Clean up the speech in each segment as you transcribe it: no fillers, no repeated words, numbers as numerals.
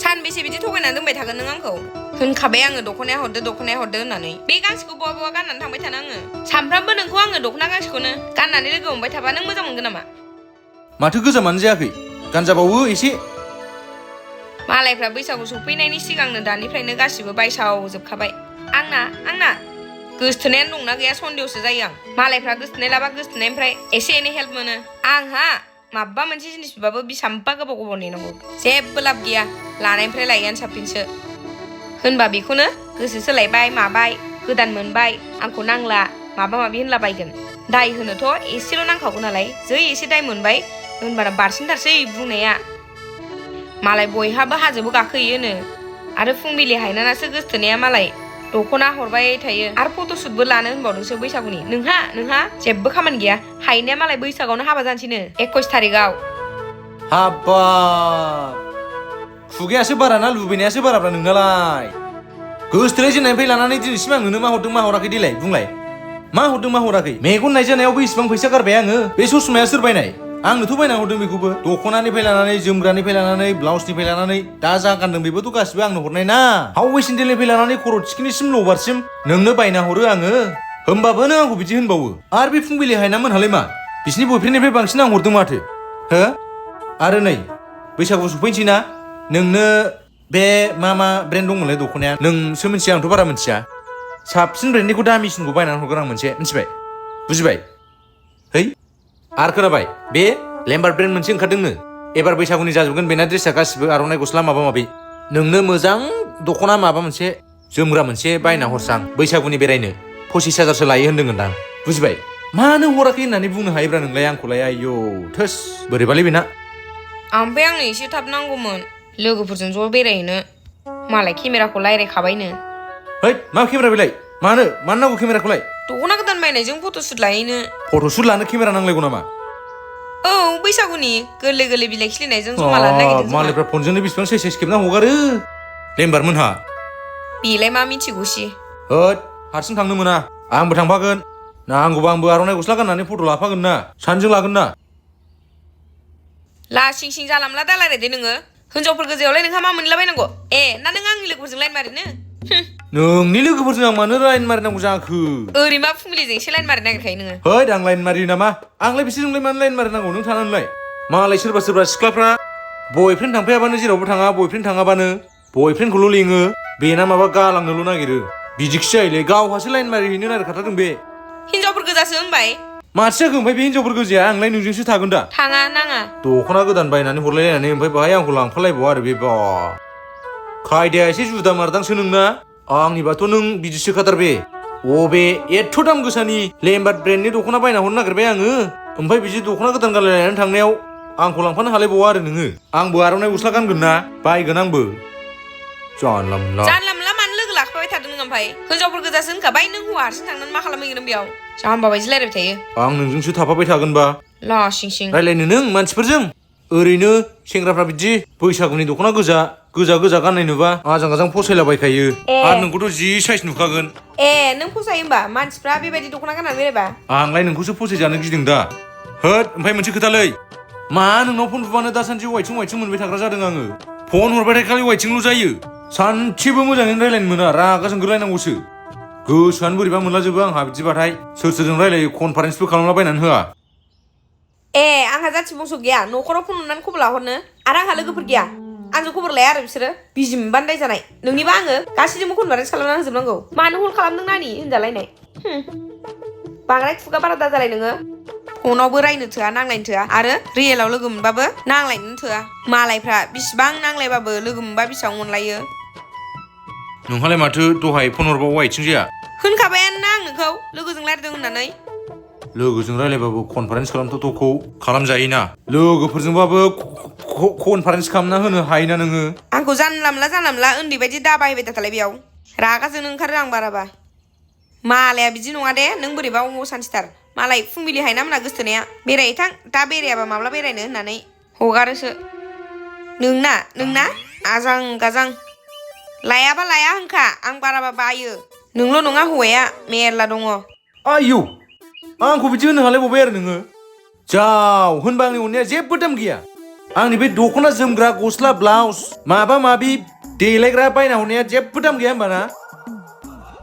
सानबेसे बिदि थगायनानै दोनबाय थागोन नों आंखौ होनखाबाय आङो दख'नाया हरदो होननानै बे गांसेखौ बहा गाननानै थांबाय थानो आङो सामफ्रामबो नोंखौ आङो दख'ना गांसेखौनो गाननानै लोगो मोनबाय थाबा नों मोजां मोनगोन नामा माथो गोजामानो जायाखै गानजाबावो एसे मालायफ्रा बैसागु सफैनायनि सिगांनो दानिफ्रायनो गासिबो बायसावजोबखाबाय आंना गोसथोनायानो दंना गैया सन्देहसो जायो आं मालायफ्रा गोसथोनाय लाबा गोसथोनायनिफ्राय एसे एनै हेल्प मोनो आंहा माबा मोनसे जिनिस बिबाबो बिसांबा गोबाव नेनांगौ जेबो लाब गैया लानायनिफ्राय लायैआनो साबसिनसो होनबा बेखौनो गोसो सोलायबाय माबाय गोदान मोनबाय आंखौ नांला माबा माबि होनलाबायगोन दाय होनोथ' एसेल' नांखागौ नालाय जै एसे दाय मोनबाय होनबाना बारसिनथारसै बुंनाया मालाय बयहाबो हाजोबो गाखोयोनो आरो फुंबिलि हायनानासो गोसथोनाया मालाय दख'ना हरबाय थायो आरो फट'शुटबो लानो होनबावदोंसो बैसागुनि नोंहा जेबो खामानि गैया हायनाया मालाय बैसागावनो हाबा जानोसैनो 21 थारिखआव हाबाब खुगायासो बारा ना लुबैनायासो बाराब्रा नोंनालाय गोसथोनाय जेननायनिफ्राय लानानै दिनैसिम आं नोंनो मा हरदों मा हराखै देलाय बुंलाय मा हरदों मा हराखै मेगन नायजानायावबो इसिबां फैसा गारबाय आङो बे ससमाया सोर बायनाय आंनोथ' बायना हरदों बेखौबो दख'नानिफ्राय लानानै जोमग्रानिफ्राय लानानै ब्लाउसनिफ्राय लानानै दा जा गानदों बेबोथ' गासिबो आंनो हरनाय ना हावै सेन्देलनिफ्राय लानानै खर' थिखिनिसिम लबारसिम नोंनो बायना हरो आङो होमबाबो नों आंखौ बिदि होनबावो आरो बे फुंबिलि हायना मोनहालाय मा बिसिनि बयफ्रेन्डनिफ्राय बांसिन आं हरदों माथो हो आरो नै बैसागु सफैनोसै ना नोंनो बे मा ब्रेन्ड दंमोनलाय दख'नाया नोंसो मिथिया आंथ' बारा मिथिया साबसिन ब्रेन्डनिखौ दामिसिनखौ बायनानै हरगोन आं मोनसे मिथिबाय बुजिबाय है आरो खोनाबाय बे लेम्बार ब्रेन्ड मोनसे ओंखारदोंनो एबार बैसागुनि जाजोबगोन बेना ड्रेसा गासिबो आर'नाइ गस्ला माबा माबि नोंनो मोजां दख'ना माबा मोनसे जोमग्रा मोनसे बायना हरसां बैसागुनि बेरायनो 25,000सो लायो होनदोंदां बुजिबाय मानो हराखै होननानै बुंनो हायोब्रा नोंलाय आंखौलाय आयौ थोस बोरैबालै बेना ओमफ्राय आंनो एसे थाब नांगौमोन लोगोफोरजों ज' बेरायहैनो मालाय केमेराखौ रायलायखाबायनो है मा केमेरा बेलाय मानो नांगौ केमेराखौलाय दख'ना गोदान बायनायजों फट'शुट लाहैनो फट'शुट लानो केमेरा नांलायगौ नामा औ बैसागुनि गोरलै बिलाइ खिलिनायजों जमा लानो नागिरदों मालायफ्रा फनजोंनो बिसिबां साइज खेबना हगारो लेम्बार मोनहा बेलाय मा मिथिगौसि होद हारसिं थांनो मोना आंबो थांफागोन नांगौबा आंबो आर'नाइ गस्ला गाननानै फट' लाफागोन ना सानैजों लागोन ना लासिं सिं जालामला दालायदो नोङो हिनजावफोर गोजायावलाय नोंहा मा मोनलाबायनांगौ ना नों आंनि लोगोफोरजों लाइन मारिनो नोंनि लोगोफोरजों आं मानो लाइन मारिनांगौ जाखो ओरैमा फुंबिलिजोंसो लाइन मारिनो नागिरखायो नोङो हैद आं लाइन मारियो नामा आंलाय बिसोरजोंलाय मानो लाइन मारिनांगौ नों थानानैलाय मालाय सोरबा सिख्लाफ्रा बयफ्रेन्ड थांफायाबानो जेरावबो थाङा बयफ्रेन्ड थाङाबानो बयफ्रेन्डखौल' लिङो बेना माबा गालांनोल' नागिरो बिदिखि जायोलै गावहासो लाइन मारिहैनो नागिरखाथारदों बे हिनजावफोर गोजासो होनबाय माथो जाखो ओमफ्राय बे हिनजावफोर गोजाया आंलाय नोंजोंसो थागोन दा थाङा नाङा दख'ना गोदान बायनानै हरलायलायनानै ओमफ्राय बाहाय आंखौ लांफालायबाव आरो बे बा खायदाया एसे जुदा मारदांसो नोंना आंनिबाथ' नों बिदिसो खाथार बे अबे एथ' दाम गोसानि लेम्बार्ट ब्रेन्डनि दख'ना बायना हरनो नागिरबाय आङो ओमफ्राय बिदि दख'ना गोदान गानलायनानै थांनायाव आंखौ लांफानो हालायबावा आरो नोङो आंबो आर'नाइ गस्ला गानगोन ना बायगोन आंबो जानला मोनला मानो लोगो लाखिबाय थादों नों ओमफ्राय हिनजावफोर गोजासो होनखाबाय नों हौवा हारसिं थांनानै मा खालामहैगोन बेयाव जाम्बा बायदि रायलायबाय थायो आं नोंजोंसो थाफाबाय थागोनबा लासिं सिं रायलायनो नों मानसिफोरजों ओरैनो सेंग्राफ्रा बिदि बैसागुनि दख'ना गोजा गाननाय नुबा आजां फसायलाबायखायो आरो नोंखौथ' जि साइज नुखागोन नों फसायो होमबा मानसिफ्रा बेबायदि दख'ना गाननानै बेरायबा आंलाय नोंखौसो फसायजानो गिदों दा होद ओमफ्राय मोनसे खोथालै मा नोंनाव फन बुबानो दासान्दि वाइथिं मोनबाय थाग्रा जादों आङो फन हरबाथाय खालि वाइथिंल' जायो सानसेबो मोजाङैनो रायलायनो मोना रागा जोंगोरलायनांगौसो गोसोआनो बोरैबा मोनलाजोबो आंहा बिदिबाथाय सोरजों रायलायो कनफारेन्सबो खालामलाबायनानै होआ आंहा जाथि बंस गैया न'खराव फन हरनानै खबर लाहरनो आरो आंहा लोगोफोर गैया आंजों खबर लाया आरो बिसोरो बिजि मोनबानो दाय जानाय नोंनिबा आङो गासैजोंबो कनफारेन्स खालामनानै होजोबनांगौ मानो हल खालामदों नानि होनजालायनाय बांद्राय खुगा बारा दाजालाय नोङो फनावबो रायनो थोआ नांलायनो थोआ आरो रियेलाव लोगो मोनबाबो नांलायनो थोआ मालायफ्रा बिसिबां नांलायबाबो लोगो मोनबा बिसिबां अनलायो नोंहालाय माथो दहाय फन हरबा वाइथिं जाया होनखाबायानो ना आं नोंखौ लोगोजों रायलायदों होननानै लोगोजों रायलायबाबो कनफारेन्स खालामथ'खौ खालामजायोना लोगोफोरजोंबाबो कनफारेन्स खालामना होनो हायोना नोङो आंखौ जानला मोनला उन्दै बायदि दाबायबाय थालाय बेयाव रागाजोंनो ओंखारो आं बाराबा मालाया बिदि नङा दे नों बोरैबा असान्थिथार मालाय फुंबिलि हायना मोना गोसथोनाया बेरायहैथां दा बेरायाबा माब्ला बेरायनो होननानै हगारोसो नोंना आजां गाजां लायाबा लाया होनखा आं बाराबा बायो नोंल' नङा हौवाया मेरला दङ आयौ आंखौ बिदि होनो हालायबावबाय आरो नोङो जाव होनबा आंनि अननाया जेबो दाम गैया आंनि बे दख'ना जोमग्रा गस्ला ब्लाउस माबा माबि देलायग्रा बायना हरनाया जेबो दाम गैया होमबा ना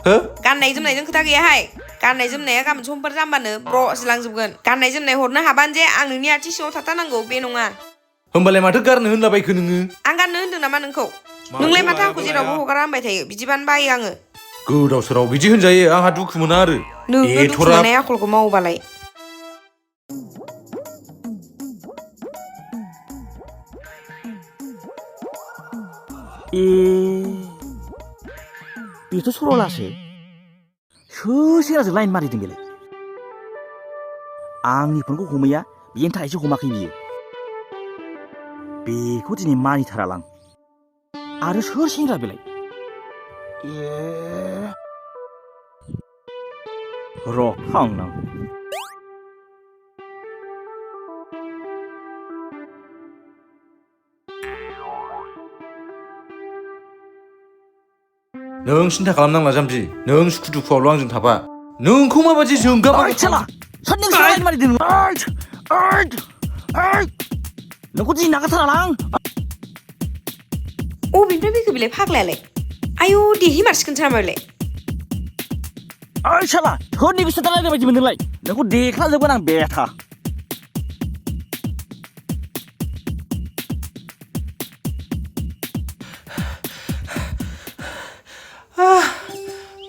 हो गाननाय जोमनायजों खोथा गैयाहाय गाननाय जोमनाया गाबोन समफोर जाम्बानो ब्र' जिलांजोबगोन गाननाय जोमनाय हरनो हाबानो जे आं नोंनि आथिं सिङाव थाथारनांगौ बे नङा होमबालाय माथो गारनो होनलाबायखो नोङो आं गाननो होनदों नामा नोंखौ नोंलाय माथो आंखौ जेरावबो हगारा होनबाय थायो बिदिबानो बायो आङो गोदाव सोराव बिदि होनजायो आंहा दुखु मोना आरो नोंनो दुखु मोननाय आखलखौ मावोबालाय बेथ' सर'लासो सोर सेराजों लाइन मारिदों बेलाय आंनि फनखौ हमैया बेनि थाखायसो हमाखै बियो बेखौ दिनै मानिथारालां आरो सोर सेंग्रा बेलाय र' थांनां नों सिन्था खालामनांला जाम्बि नों सुखु दुखुआवल' आंजों थाफा नोंखौ माबादि जोंगाबा नोंखौ दिनै नागारथारालां अबेनिफ्राय फैखो बेलाय फाग्लायालाय आयौ देहिमारसिगोनसो नामा बेलाय ओइ साला सोरनि गोसो दालायनाय बायदि मोनदोंलाय नोंखौ देखाजोबगोन आं बेथा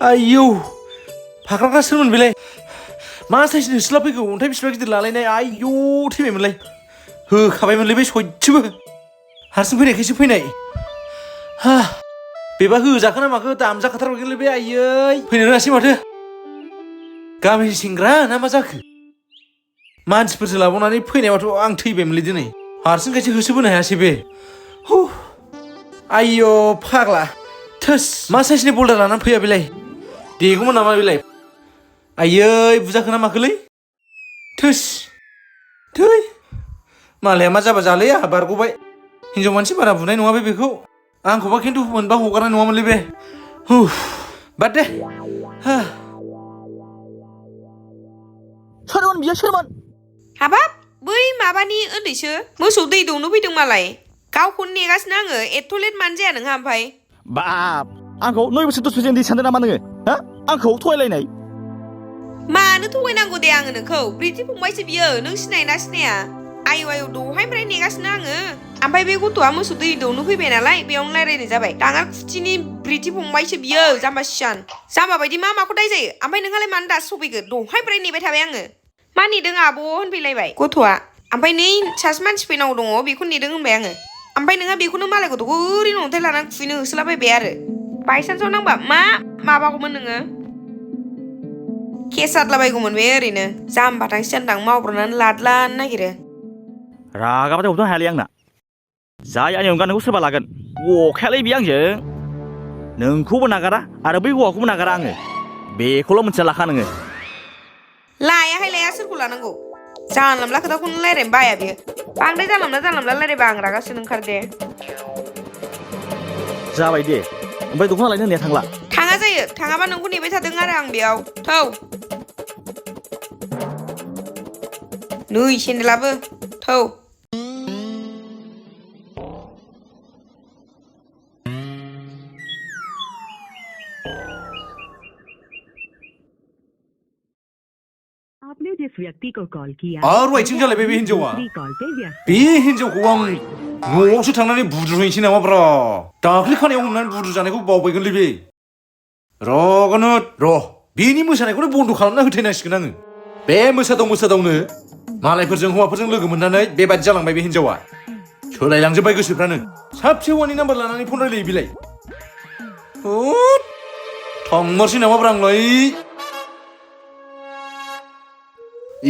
आयौ फाख्राफ्रा सोरमोन बेलाय मा साइसनि होसोला फैगौ अन्थाइ बिसिबा गिदिर लालायनाय आयौ थैबायमोनलाय होखाबायमोनलै बे सयथिबो हारसिं फैनायखायसो फैनाय हा बेबा होजाखो ना माखो दामजाखाथारबायगोनलै बे आयै फैनो रोङासै माथो गामिनि सेंग्रा ना मा जाखो मानसिफोरसो लाबावनानै फैनायबाथ' आं थैबायमोनलै दिनै हारसिंखायसो होसोबोनो हायासै बे आयौ फाग्ला थोस मा साइसनि बल्दार लानानै फैया बेलाय देगौमोन नामा बेलाय आयै बुजाखो ना माखोलै थोस थै मालाया मा जाबा जालै आंहा बारग'बाय हिनजाव मानसि बारा बुनाय नङा बे बेखौ आंखौबा खिन्थु मोनबा हगारनाय नङामोनलै बे बाद दे सोरमोन बियो सोरमोन हाबाब बै माबानि उन्दैसो मोसौ दै दौनो फैदों मालाय गावखौनो नेगासिनो आङो एथ' लेट मानो जाया नोंहा ओमफ्राय बाब आंखौ 9 बोसोर 10 बोसोरनि सानदों नामा नोङो हा आंखौ थगायलायनाय मानो थगायनांगौ दे आङो नोंखौ प्रिति फंबायसो बियो नों सिनायोना सिनाया आयौ आयौ दहायनिफ्राय नेगासिनो आङो ओमफ्राय बे गथ'आ मोसौ दै दौनो फैबाय नालाय बेयावनो रायलायनाय जाबाय दाङा खुथिनि प्रिति फंबायसो बियो जाम्बा सियान जाम्बा बायदि मा माखौ दाय जायो ओमफ्राय नोंहालाय मानो दासो सफैखो दहायनिफ्राय नेबाय थाबाय आङो मा नेदों आब' होनफैलायबाय गथ'आ ओमफ्राय नै सासे मानसि फैनांगौ दङ बेखौ नेदों होनबाय आङो ओमफ्राय नोंहा बेखौनो मालाय गथ'खौ ओरैनो अन्थाइ लानानै खुबैनो होसोलाबायबाय आरो बायसान्सआव नांबा मा माबागौमोन नोङो केस जादलाबायगौमोन बे ओरैनो जाम्बाथां सियानदां मावब्रनानै लादलानो नागिरो रागाबाथाय हमथानो हायालै आंना जाय आंनि अनगा नोंखौ सोरबा लागोन अखायालै बे आंजों नोंखौबो नागारा आरो बै हौवाखौबो नागारा आङो बेखौल' मोनथिया लाखा नोङो लायाहाय लाया सोरखौ लानांगौ जानलामला खोथाखौनो रायलायनो बाया बियो बांद्राय जानलामला रायलायबा आं रागासो ओंखारो दे जाबाय दे ओमफ्राय दख'ना लायनो होननाया थांला थाङा जायो थाङाबा नोंखौ नेबाय थादों आरो आं बेयाव थौ नै सेन्देलाबो थौ आपने जिस व्यक्ति को कॉल किया आरो आइथिं जालायबाय बे हिनजावा दूसरी कॉल पे व्यस्त बे हिनजावखौ आं न'आवसो थांनानै बुद्रुहैनोसै नामाब्रा दाख्लि खानायाव हमनानै बुद्रु जानायखौ बावबायगोनलै बे र' बेनि मोसानायखौनो बन्द' खालामना होथायनांसिगोन आङो बे मोसादावनो मालायफोरजों हौवाफोरजों लोगो मोननानै बेबादि जालांबाय बे हिनजावा सोलायलांजोब्बाय गोसोफ्रानो साबसे हौवानि नाम्बार लानानै फन रायलायो बिलाय थांमारसै नामाब्रा आंलाय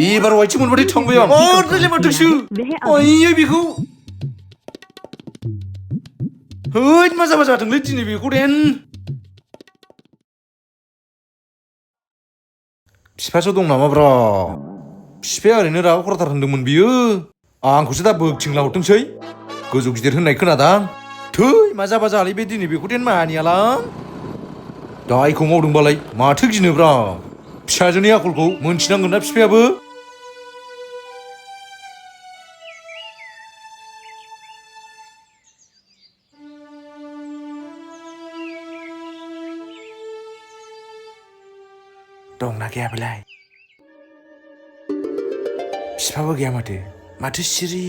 एबार आइथिं मोनबाथाय थांबाय आं रायलायमारदोंसो आयै बेखौ हैद मा जाबा जाथोंलै दिनै बेखौ देन बिफासो दं नामाब्रा बिफाया ओरैनो रागा खराथार होनदोंमोन बियो आंखौसो दा बोगथिंला हरथोंसै गोजौ गिदिर होननाय खोनादां थै मा जाबा जालै बे दिनै बेखौ देन मानियालां दायखौ मावदोंबालाय माथो गिनोब्रा फिसाजोनि आखलखौ मोनथिनांगोन ना बिफायाबो दंना गैया बेलाय बिफाबो गैया माथो सिरि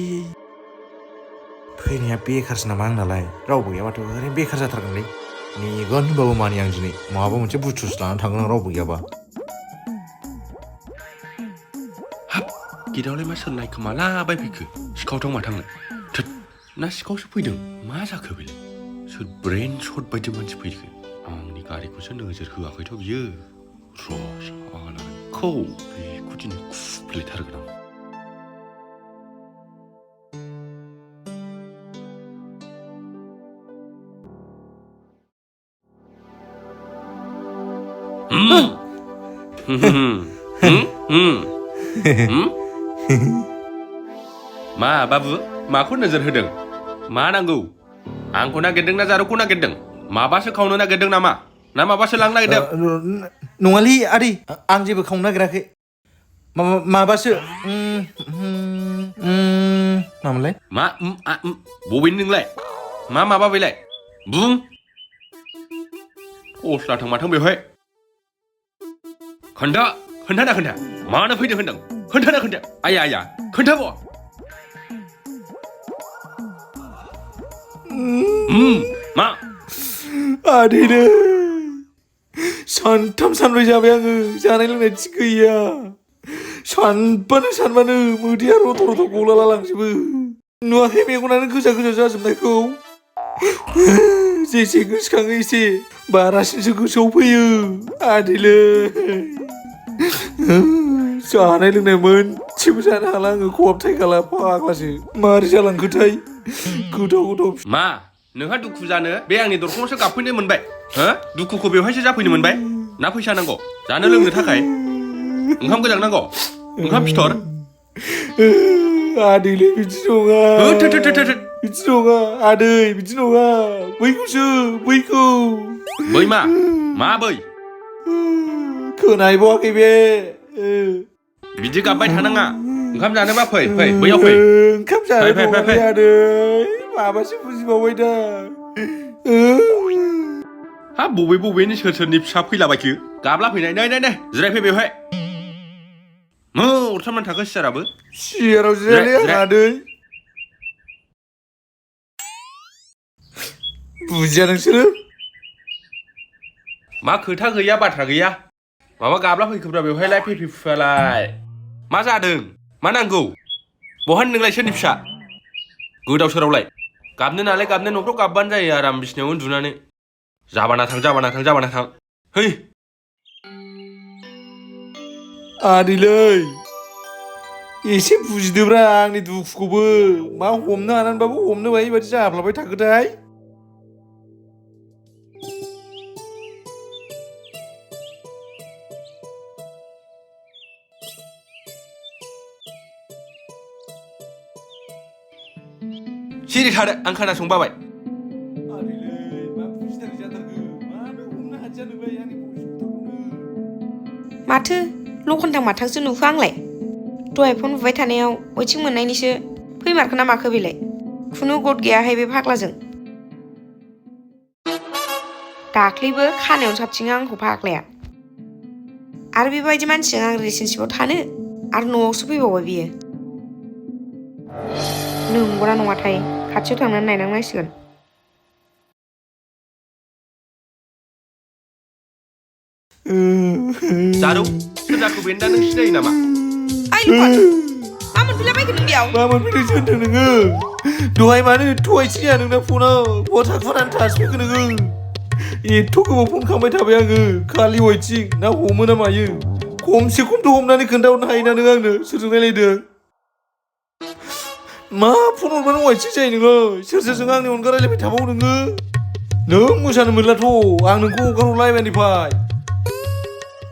फैनाया बेखारसो नामा आंनालाय रावबो गैया माथो ओरैनो बेखार जाथारगोनलै नेगोन होनबाबो मानि आं दिनै माबा मोनसे बुस्थुसो लानानै थांगोन आं रावबो गैयाबा हाब गेटआवलाय मा सोरनाय खोमाला बायफैखो सिखावथां माथांनो थोद ना सिखावसो फैदों मा जाखो बेलाय सोर ब्रेन शट बायदि मानसि फैखो आंनि गारिखौसो नोजोर होआखैथ' बियो र' सालाखौ बेखौ दिनै खुफ्लेथारगोन आं मा बाबु माखौ नोजोर होदों मा नांगौ आंखौ नागिरदों ना जारौखौ नागिरदों माबासो खावनो नागिरदों नामा ना माबासो लांनो नागिरदों नङालै आदै आं जेबो खावनो नागिराखै माबासो मामोनलाय मा बबेनि नोंलाय मा माबा बेलाय बुं अस्लाथों माथों बेवहाय खोन्था मानो फैदों होनदों खोन्था आया खोन्थाब' मा आदैनो सानथाम सानब्रै जाबाय आङो जानाय लोंनाय थिग गैया सानबानो मोदैया रथ' गलाला लांजोबो नुवाखै मेगनानो गोजा जाजोबनायखौ जेसे गोसोखाङो एसे बारासिनसो गोसोआव फैयो आदैलो जानाय लोंनाय मोनसेबो जानो हाला आङो खहाबथाय खाला फाग्लासो मारै जालांखोथाय गोथाव मा नोंहा दुखु जानो बे आंनि दरखंआवसो गाबफैनो मोनबाय हो दुखुखौ बेवहायसो जाफैनो मोनबाय ना फैसा नांगौ जानो लोंनो थाखाय ओंखाम गोजां नांगौ ओंखाम फिथर आदैलै बिदि नङा बिदि नङा आदै बिदि नङा बैखौ बै मा बै खोनाहैबावाखै बे बिदि गाबबाय थानाङा ओंखाम जानोबा फै बैयाव फै ओंखाम जानो फै आदै माबासो बुजिबावबाय दा हा बबेनि सोरनि फिसा फैलाबायखो गाबला फैनाय नै जिरायफै बेवहाय अरथामनानै थाखो सियाराबो सियाराव जिरायलै आदै बुजिया नोंसोरो मा खोथा गैया बाथ्रा गैया माबा गाबला फैखोब्रा बेवहायलाय फैफुलाय मा जादों मा नांगौ बहानि नोंलाय सोरनि फिसा गोदाव सोरावलाय गाबनो नालाय गाबनो न'फ्राव गाबबानो जायो आराम बिसिनायाव उन्दुनानै जाबाना थां है आदैलै एसे बुजिदोब्रा आंनि दुखुखौबो मा हमनो हानानैबाबो हमनो हायि बादि जाफ्लाबाय थाखोथाय सिरि थादो आं खोनासंबाबाय माथो लखनथां माथांसो नुखो आंलाय दहाय फन बुबाय थानायाव वइथिं मोननायनिसो फैमारखो ना माखो बेलाय खुनु गद गैयाहाय बे फाग्लाजों दाख्लैबो खानायावनो साबथिङो आंखौ फाग्लाया आरो बेबायदि मानसिजों आं रिलेसनशिपआव थानो आरो न'आवसो फैबावबाय बियो नंगौना नङाथाय खाथियाव थांनानै नायनांसिगोन जारौ सोर जाखो बेनो दा नों सिनायो नामा ओइ लखन मा मोनफैलाबायखो नों बेयाव मा मोनफैदोंसो होनदों नोङो दहाय मानो थगायसै जाया नोंना फनाव बहा थाखुमानानै थासिगोन नोङो एथ' गोबाव फन खालामबाय थाबाय आङो खालि वइथिं ना हमो ना मायो खमसे खमथ' हमनानै खोन्थाहरनो हायोना नों आंनो सोरजों रायलायदों मा फन हरबानो वइथिं जायो नोङो सोरजों आंनि अनगा रायलायबाय थाबावो नों मोसानो मोनलाथ' आं नोंखौ हगारहरला एबारनिफ्राय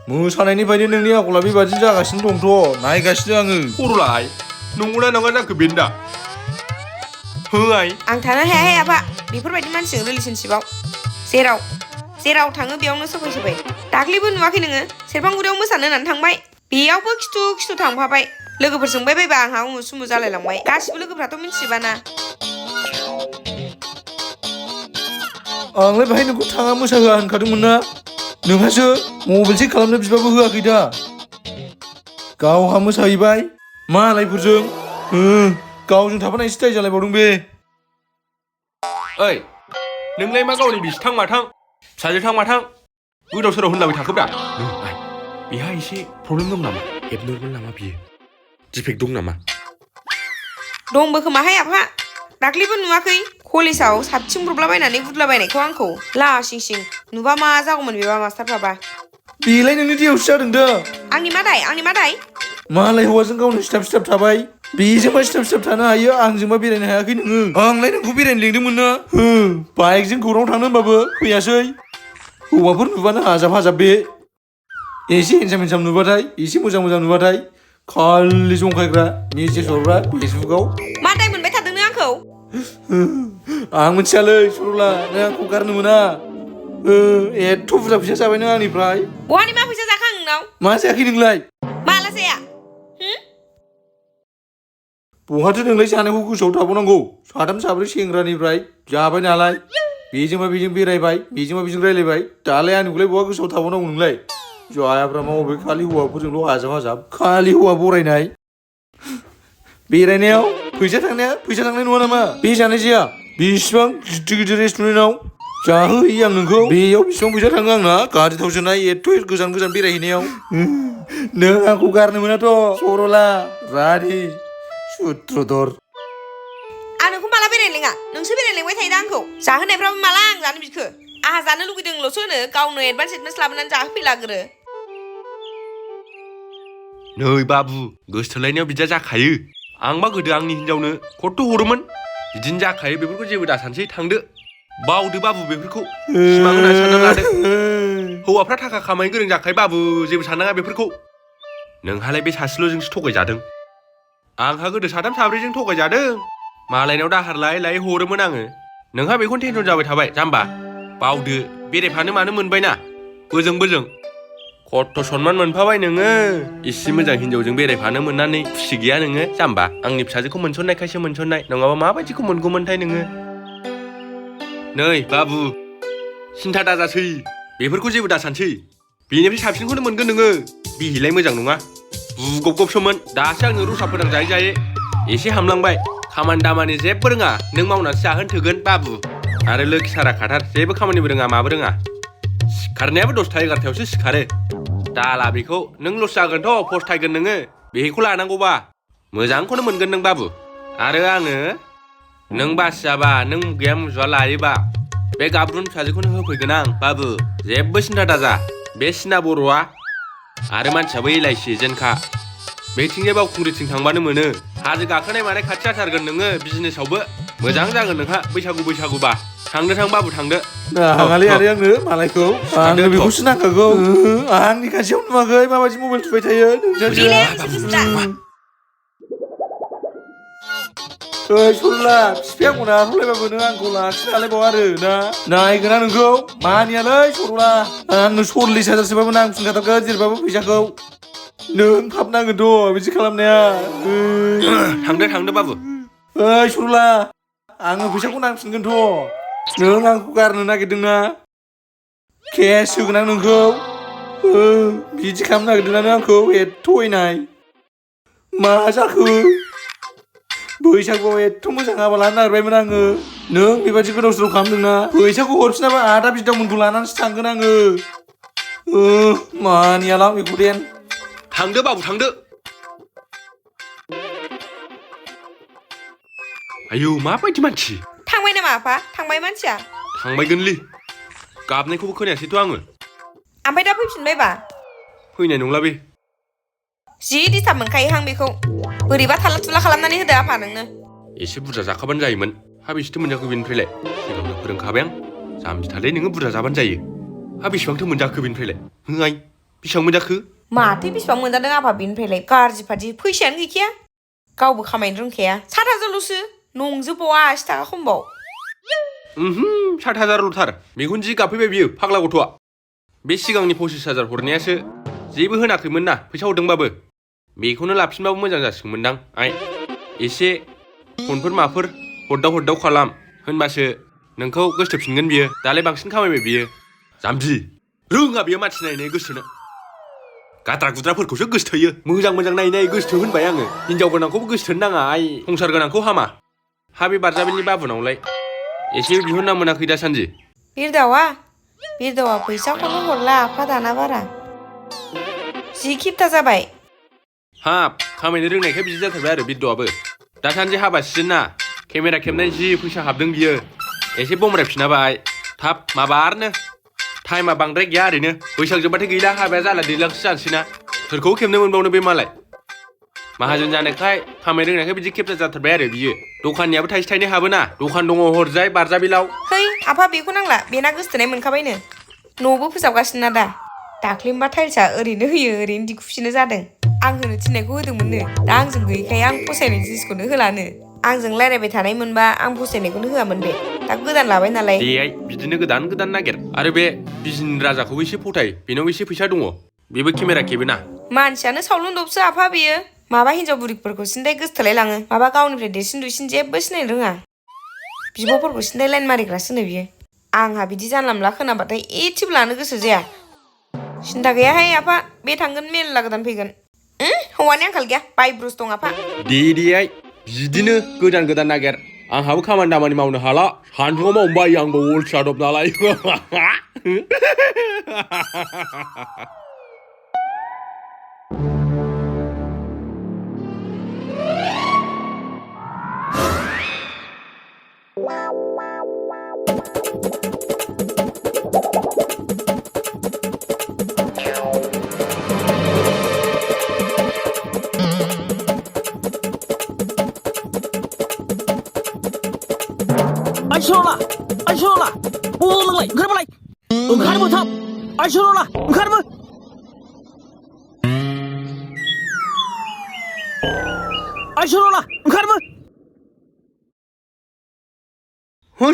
मोसानायनिफ्रायनो नोंनि आखला बेबादिनो जागासिनो दंथ' नायगासिनो आङो खर'लाय नंगौना नङा जाखो बेनो दा होआय आं थानो हायाहाय आफा बेफोरबायदि मानसिजों रिलेसनशिपआव जेराव थाङो बेयावनो सोफै दाख्लैबो नुवाखै नोङो सेरफांगुरियाव मोसानो होननानै थांबाय बेयावबो खिथु थांफाबाय लोगोफोर सोंबाय बायबा आंहा उमुसुमु जालायलांबाय गासिबो लोगोफ्राथ' मिथिजोबाना आंलाय बाहाय नोंखौ थाङा मोसाहोआ होनखादोंमोन ना नोंहासो मबाइल चेक खालामनो बिबाबो होआखै दा गावहा मोसाहैबाय मालायफोरजों गावजों थाफानाय स्टाइल जालायबावदों बे ओइ नोंलाय मा गावनि बिसि थां माथां फिसाजो थां माथां गोदाव सोराव होनलाबाय थाखोब्रा नों आइ बेहा एसे प्रब्लेम दं नामा एबनर्मेल नामा बियो डिफेक्ट दं नामा दंबो खोमाहाय आफा दाख्लैबो नुवाखै कलेजाव साबथिं बुरलाबायनानै बुदलाबायनायखौ आंखौ लासिं सिं नुबा मा जागौमोन बेबा मास्टारफ्राबा बेलाय नोंनि दैयावसो जादों दा आंनि मा दाय मालाय हौवाजों गावनो सिथाब थाबाय बेजोंबा सिथाब थानो हायो आंजोंबा बेरायनो हायाखै नोङो आंलाय नोंखौ बेरायनो लिंदोंमोन ना बाइकजों गौरां थांनो होनबाबो फैयासै हौवाफोर नुबानो हाजाब बे एसे हेनसाम नुबाथाय एसे मोजां नुबाथाय खालि जंखायग्रा मेसेज हरग्रा फेसबुकाव मा दाय मोनबाय थादों नों आंखौ आं मिथियालै सरला नों आंखौ गारनो मोना एथ' बुरजा फैसा जाबाय नों आंनिफ्राय बहानि मा फैसा जाखा आं नोंनाव मा जायाखै नोंलाय माला जाया बहाथो नोंलाय जानायखौ गोसोआव थाबावनांगौ साथाम साब्रै सेंग्रानिफ्राय जाबाय नालाय बेजोंबा बेजों बेरायबाय बेजोंबा बेजों रायलायबाय दालाय आंनिखौलाय बहा गोसोआव थाबावनांगौ नोंलाय जायाफ्रा मावबाय खालि हौवाफोरजोंल' हाजाब खालि हौवा बरायनाय बेरायनायाव फैसा थांनाय नङा नामा बे जानाय जाया बेसेबां गिदिर रेस्टुरेन्टआव जाहोहैयो आं नोंखौ बेयाव बेसेबां फैसा थाङो आंना गारि थाव सोनाय एथ' गोजान बेरायहैनायाव नों आंखौ गारनो मोनाथ' सरला रानि सुत्रधर आं नोंखौ माला बेरायनो लिङा नोंसो बेरायनो लिंबाय थायो दा आंखौ जाहोनायफ्राबो माला आं जानो बिखो आंहा जानो लुगैदोंल'सो होनो गावनो एडभान्स लाबोनानै जाहोफैलागोरो नै बाबु गोसथोलायनायाव बिदिया जाखायो आंबा गोदो आंनि हिनजावनो खथ्थ' हरोमोन बिदिनो जाखायो बेफोरखौ जेबो दासानसै थांदो बावदो बाबु बेफोरखौ सिमां होननानै सानना लादो हौवाफ्रा थाखा खामायनो गोरों जाखायो बाबु जेबो साननाङा बेफोरखौ नोंहालाय बे सासेल'जोंसो थगायजादों आंहा गोदो साथाम साब्रैजों थगायजादों मालायनाव दाहार लायै हरोमोन आङो नोंहा बेखौनो टेनसन जाबाय थाबाय जाम्बा बावदो बेरायफानो मानो मोनबायना बोजों खथ्थ' सनमान मोनफाबाय नोङो इसे मोजां हिनजावजों बेरायफानो मोननानै खुसि गैया नोङो जाम्बा आंनि फिसाजोखौ मोनसननायखायसो मोनसननाय नङाबा माबायदिखौ मोनगौमोनथाय नोङो नै बाबु सिन्था दाजासै बेफोरखौ जेबो दासानसै बेनिफ्राय साबसिनखौनो मोनगोन नोङो बिहिलाय मोजां नङा बुगबगबसोमोन दासो आंनो रसा फोनांजायै एसे हामलांबाय खामानि दामानि जेबो रोङा नों मावनानैसो जाहोन थोगोन बाबु आरो लोखि सारा खाथार जेबो खामानिबो रोङा माबो रोङा सिखारनायाबो 10टा 11टायावसो सिखारो दाला बेखौ नों लस जागोनथ' फस्थायगोन नोङो बेखौ लानांगौबा मोजांखौनो मोनगोन नों बाबु आरो आङो नों बासियाबा नों मुगैया मुजुवा लायोबा बे गाब्रुन फिसाजोखौनो होफैगोन आं बाबु जेबो सिन्था दाजा बे सिना बर'आ आरो मानसियाबो एलाइसि जेनखा बेथिंजाय बावखुंग्रिथिं थांबानो मोनो हाजो गाखोनाय मानाय खाथि जाथारगोन नोङो बिजनेसावबो मोजां जागोन नोंहा बैसागुबा थांदो थां बाबु थांदो नाङालै आरो आंनो मालायखौ आंनो बेखौसो नांखागौ आंनि खाथियाव नुवाखै माबायदि मबाइल थुबाय थायो ओइ सरला बिफाया आंखौ नारहरलायबाबो नों आंखौ लाखिनो हालायबाव आरो ना नायगोना नोंखौ मानियालै सरला आंनो 40,000 नांफिनखाथारगोन जेरैबाबो फैसाखौ नों थाब नांगोनथ' बिदि खालामनाया थांदो बाबु ओइ सरला आङो फैसाखौ नांफिनगोनथ' नों आंखौ गारनो नागिरदोंना केस होगोन आं नोंखौ बिदि खालामनो नागिरदोंना नों आंखौ एथ' अयनाय मा जाखो बैसागुआव एथ' मोजां हाबा लानो नागिरबायमोन आङो नों बेबायदि गोदाव सोराव खालामदोंना फैसाखौ हरफिनाबा आदा बिदामोनखौ लानानैसो थांगोन आङो मानियालां बेखौ देन थांदो बाबु थांदो आयौ माबायदि मानसि थांबाय नामा आफा थांबाय मानसिया थांबायगोनलै गाबनायखौबो खोनायासैथ' आङो ओमफ्राय दा फैफिनबायबा फैनाय नंला बे जि डिस्टार्ब मोनखायो आं बेखौ बोरैबा थाला थुला खालामनानै होदो आफा नोंनो एसे बुरजा जाखाबानो जायोमोन हा बेसेथो मोनजाखो बेनिफ्रायलाय सिगांनो फोरोंखाबाय आं जाम्बिथारलै नोङो बुरजा जाबानो जायो हा बेसेबांथो मोनजाखो बेनिफ्रायलाय होआइ बेसेबां मोनजाखो माथो बेसेबां मोनजादों आफा बेनिफ्रायलाय गाज्रि फादि फैसायानो गैखाया गावबो खामायनो रोंखाया 7,000ल'सो नंजोबावा 80 थाखा खमबाव 7,000ल'थार मेगन जि गाबफैबाय बियो फाग्ला गथ'आ बे सिगांनि 25,000 हरनायासो जेबो होनाखैमोन ना फैसा हरदोंबाबो बेखौनो लाफिनबाबो मोजां जासिगौमोनदां आइ एसे फनफोर माफोर हरदाव खालाम होनबासो नोंखौ गोसोथोफिनगोन बियो दालाय बांसिन खामायबाय बियो जाम्बि रोङा बेयो मानसि नायनाय गोसोथोनो गाद्रा गुद्राफोरखौसो गोसोथोयो मोजां मोजां नायनाय गोसोथो होनबाय आङो हिनजाव गोनांखौबो गोसोथोनो नाङा आइ संसार गोनांखौ हामा हा बे बारजाबिलनि बाबुनावलाय एसे बिहरना मोनाखै दासान्दि बिरदावा फैसाखौनो हरला आफा दाना बारा जि खिप्ता जाबाय हाब खामायनो रोंनायखाय बिदि जाथारबाय आरो बिरदावाबो दासान्दि हाबा सिजोन ना केमेरा खेबनाय जि फैसा हाबदों बियो एसे बमरायफिनाबाय थाब माबारनो टाइमा बांद्राय गैया ओरैनो बैसाग जोबबाथाय गैला हाबाया जाला दैज्लांसो जानोसै ना सोरखौ खेबनो मोनबावनो बे मालाय माहाजोन जानायखाय खामायनो रोंनायखाय बिदि खेबजा जाथारबाय आरो बियो दखाननियाबो थाइसे थाइनै हाबोना दखान दङ हरजाय बारजाबिलाव है आफा बेखौ नांला बेना गोसोथोनाय मोनखाबायनो न'बो फोसाबगासिनो ना दा दाख्लिमबा टाइल्सआ ओरैनो होयो ओरैनो दिखुफिनो जादों आं होनो थिननायखौ होदोंमोननो दा आंजों गैयैखाय आं फसायनाय जिनिसखौनो होलानो आंजों रायलायबाय थानाय मोनबा आं फसायनायखौनो होआमोन बे दा गोदान लाबाय नालाय देहाय बिदिनो गोदान गोदान नागिर आरो बे बिजिनि राजाखौबो एसे फोथाय बेनाव एसे फैसा दङ बेबो केमेरा खेबोना मानसियानो सावलुनदबसो आफा बेयो माबा हिनजाव बुरिफोरखौ सिन्थाय गोसोथोलाय लाङो माबा गावनिफ्राय देरसिन दुइसिन जेबो सिनायनो रोङा बिब'फोरखौ सिन्थाय लाइन मारिग्रासोनो बियो आंहा बिदि जानला मोनला खोनाबाथाय एसेबो लानो गोसो जाया सिन्था गैयाहाय आफा बे थांगोन मेरला गोदान फैगोन हौवानि आंखाल गैया बायब्रुस दं आफा देहाय बिदिनो गोदान गोदान नागिर आंहाबो खामानि दामानि मावनो हाला सानदुङाव मावनो बायो आंबो अलसिया दब नालाय आइसोला बबाव नोंलाय ओंखारबोलाय ओंखारबो थाब आइसोला ओंखारबो आइसोला ओंखारबो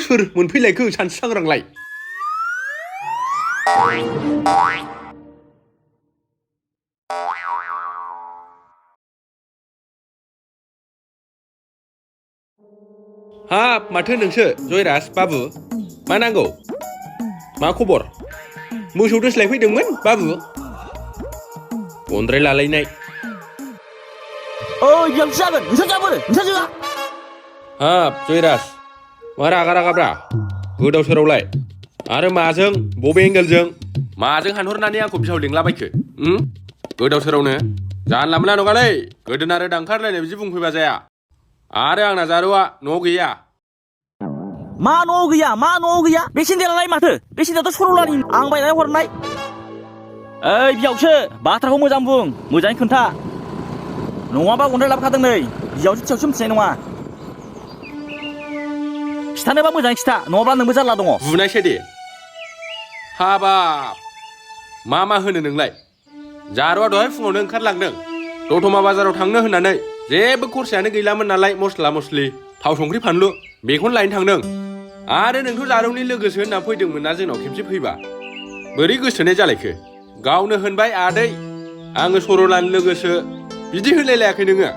सोर मोनफैलायखो सानसु सांग्रांलाय हाब माथो नोंसो जयराज बाबु मा नांगौ मा खबर मोसौ दोस्लायफैदोंमोन बाबु बन्द्राय लालायनाय बियावसो जागोन नोंसोर जाबोरो नोंसोर जोआ हाब जयराज मा रागा रागाब्रा गोदाव सोरावलाय आरो माजों बबे एंगेलजों माजों हानहरनानै आंखौ बिहाव लिंलाबायखो गोदाव सोरावनो जानला मोनला नङालै गोदोना रोदा ओंखारलायनाय बिदि बुंफैबा जाया आरो आंना जारौआ न'आव गैया मा न'आव गैया बे सेन्देलालाय माथो बे सेन्देलाथ' सरलानि आं बायनानै हरनाय बियावसो बाथ्राखौ मोजां बुं मोजाङै खोन्था नङाबा अन्थाइ लाबोखादों नै बियावसो थियावसो मिथिनाय नङा खिथानोबा मोजाङै खिथा नङाब्ला नोंबो जारला दङ बुनायसै दे हाबाब मा होनो नोंलाय जारौआ दहाय फुङावनो ओंखारलांदों दतमा बाजाराव थांनो होननानै जेबो खरसायानो गैलामोन नालाय मस्ला मस्लि थाव संख्रि फानलु बेखौनो लायनो थांदों आरो नोंथ' जारौनि लोगोसो होनना फैदोंमोन ना जोंनाव खेबसे फैबा बोरै गोसोथोनाय जालायखो गावनो होनबाय आदै आङो सरलानि लोगोसो बिदि होनलायलायाखै नोङो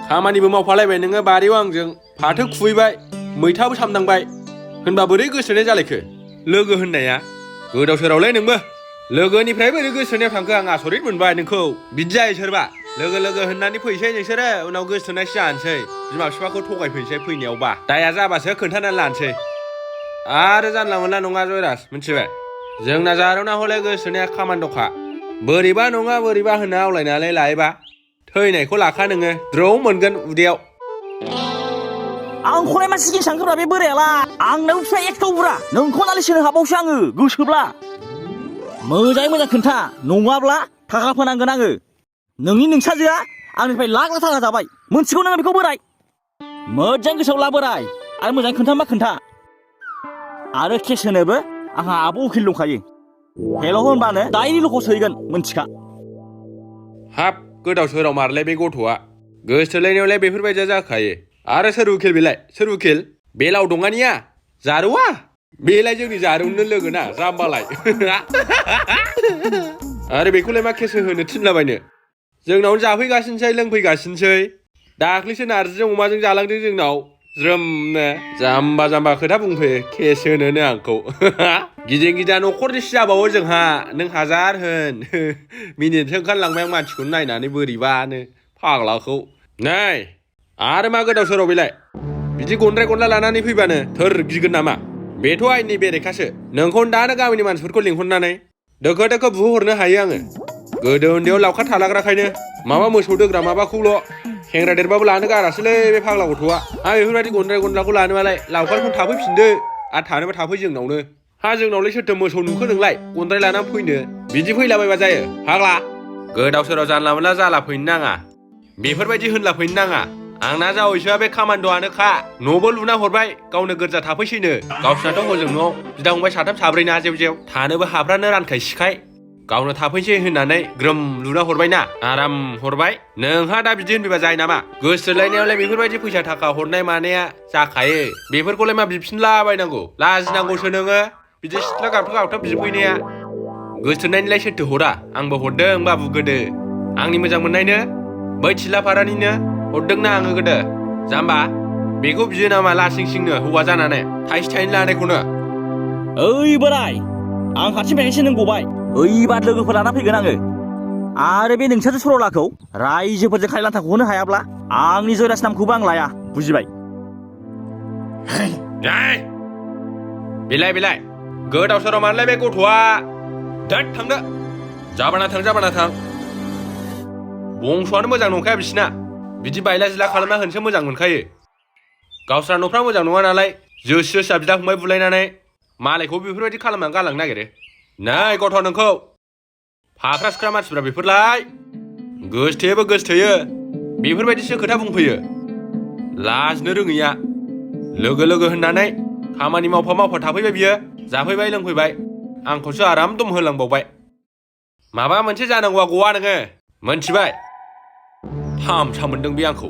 खामानिबो मावफालायबाय नोङो बारियाव आंजों फाथो खुबैबाय मैथाबो सामदांबाय होनबा बोरै गोसोथोनाय जालायखो लोगो होननाया गोदाव सोरावलाय नोंबो लोगोनिफ्राय बोरै गोसोथोनायाव थांखो आं आसरित मोनबाय नोंखौ बिदि जायो सोरबा लोगो होननानै फैसै नोंसोरो उनाव गोसोथोनायसो जानोसै बिमा बिफाखौ थगायफैनोसै फैनायावबा दाया जाबासो खोन्थानानै लानोसै आरो जानला मोनला नङा जयराज मिथिबाय जोंना जारौना हले गोसोथोनाया खामानि दंखा बोरैबा नङा बोरैबा होनना आवलायनानै लायोबा थैनायखौ लाखा नोङो द्रौ मोनगोन उदैयाव आंखौलाय मा सिगिन सांग्रा बे बोरायाला आंनाव फिसा एकटाव बुरा नोंखौ नालिसोनो हाबावसो आङो गोसोब्ला मोजाङै मोजां खोन्था नङाब्ला थाखा फोनांगोन आङो नोंनि नोंसाजोआ आंनिफ्राय लाख लाख थाखा जाबाय मोनथिगौ नोङो बेखौ बोराय मोजां गोसोआव ला बोराय आरो मोजाङै खोन्था आरो केस होनोबो आंहा आब' उकिल दंखायो हेल' होनबानो दाइनि ल'खौ सोहैगोन मोनथिखा हाब गोदाव सोराव मारलाय बे गथ'आ गोसोथोलायनायावलाय बेफोरबायदिया जाखायो आरो सोर उकिल बेलाय सोर उकिल बे लावदंगानिया जारौआ बेलाय जोंनि जारौनो लोगोना जाम्बालाय आरो बेखौलाय मा केस होनो थिनलाबायनो जोंनावनो जाफैगासिनोसै लोंफैगासिनोसै दाख्लैसो नारजिजों अमाजों जालांदों जोंनाव ज्रोमनो जाम्बा जाम्बा खोथा बुंफैयो केस होनोनो आंखौ गिदिं गिदा न'खरनिसो जाबावो जोंहा नों हाजार होन मिनिनोसो ओंखारलांबाय आं मानसिखौ नायनानै बोरैबानो फाग्लाखौ नै आरो मा गोदाव सोराव बेलाय बिदि गनद्राय गनला लानानै फैबानो थोर गिगोन नामा बेथ' आयेननि बेरेखासो नोंखौ दानो गामिनि मानसिफोरखौ लिंहरनानै दोखो दोखो बुहरनो हायो आङो गोदो उन्दैयाव लावखार थालाग्राखायनो माबा मोसौ दोग्रा माबाखौल' सेंग्रा देरबाबो लानो गारासैलै बे फाग्ला गथ'आ बेफोरबायदि गनद्राय गनलाखौ लानोबालाय लावखारखौनो थाफैफिनदो आरो थानोबा थाफै जोंनावनो जोंनावलाय सोरथो मोसौ नुखो नोंलाय गनद्राय लानानै फैनो बिदि फैलाबायबा जायो फाग्ला गोदाव सोराव जानला मोनला जाला फैनो नाङा बेफोरबायदि होनला फैनो नाङा आंना जावैसोआ बे खामान्ड'आनोखा न'बो लुना हरबाय गावनो गोरजा थाफैसैनो गावसिनाथ' हजों न'आव बिदा फंबाय साथाम साब्रैना जेव जेव थानोबो हाफ्रानो रानखाय सिखाय गावनो थाफैसै होननानै ग्रोम लुना हरबायना आराम हरबाय नोंहा दा बिदि होनफैबा जायो नामा गोसोलायनायावलाय बेफोरबायदि फैसा थाखा हरनाय मानाया जाखायो बेफोरखौलाय मा बिफिनलाबायनांगौ लाजिनांगौसो नोङो बिदि सिथ्ला गाबथा गाबथा बिफैनाया गोसोथोनायनिलाय सोरथो हरा आंबो हरदों बाबु गोदो आंनि मोजां मोननायनो बै थिलाफारानिनो हरदोंना आङो गोदो जाम्बा बेखौ बियो नामा लासिं सिंनो हौवा जानानै थाइसे थाइनै लानायखौनो ओइ बोराय आं हारसिं फैनायसो नों गबाय ओइबार लोगोफोर लाना फैगोन आङो आरो बे नोंसोरजों सरलाखौ रायजोफोरजों खायलान्थाखौ होनो हायाब्ला आंनि जयराज नामखौबो आं लाया बुजिबाय बिलाय गोदाव सोराव मानलाय बे गथ'आ दोद थांदो जाबाना थां बंस'आनो मोजां नंखाया बिसिना बिदि बायला जिला खालामना होनसो मोजां मोनखायो गावस्रा न'फ्रा मोजां नङा नालाय जोस जोसा बिदा फंबाय बुलायनानै मालायखौ बेफोरबायदि खालामनानै गालांनो नागिरो नै गथ' नोंखौ फाख्रा सिख्रा मानसिफ्रा बेफोरलाय गोसथोयोबो गोसथोयो बेफोरबायदिसो खोथा बुंफैयो लाजनो रोङैया लोगो लोगो होननानै खामानि मावफा थाफैबाय बियो जाफैबाय लोंफैबाय आंखौसो आराम दम होलांबावबाय माबा मोनसे जानांगौआ गवा नोङो मोनथिबाय थाम मोनदों बे आंखौ